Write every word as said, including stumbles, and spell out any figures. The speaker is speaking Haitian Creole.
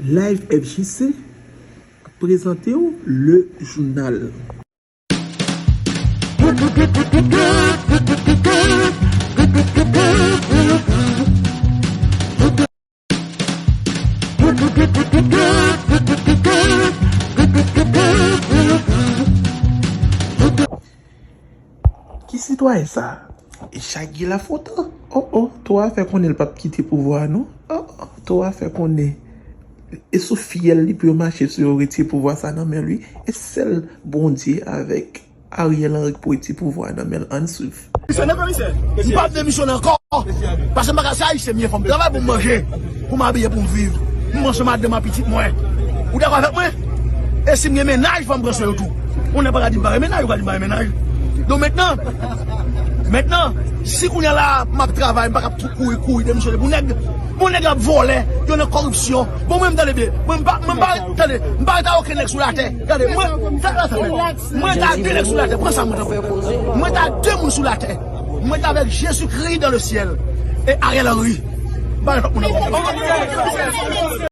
Live F J C ap prezante w Le Jounal. Ki sitwayen sa? E Jacky Lafontant? Oh oh, Towa fè konnen l p ap kite pouvwa a non. Oh oh, Towa fè konnen e sou fyèl li pou yo mache, si yo retire pouvwa sa nan men li. E sèl Bondye avèk Ariel Henry k pou retire pouvwa a nan men l. Ann swiv. Komisè, non, komisè. M p ap demisyone ankò. Paske m pa ka, se Ayisyen m ye, fò m travay pou m manje, pou m abiye, pou m viv. M pran swen madanm ak pitit mwen. Ou dakò avèk mwen? E si m gen mennaj, fò m pran swen yo tou. Ou nan pa ka di m pa gen mennaj, ou ka di m pa gen mennaj. Donk mentnan, mentnan, si kounye a la, m ap travay, m pa ka ap tou kouri, kouri, demisyone pou nèg. Bon, nèg ap vòlè, yo nan kòripsyon. Bon, mwen, m tande byen. Mwen, m pa, mwen, m pa, tande, m pa ret ak okenn nèg sou latè. Gade, mwen, fè sa, fè. Mwen ta de nèg sou latè, pran sa mwen ta fè. Mwen ta de moun sou latè. Mwen ta avèk Jezikri dans le ciel. E Ariel Henry. M pa avèk lòt moun ankò.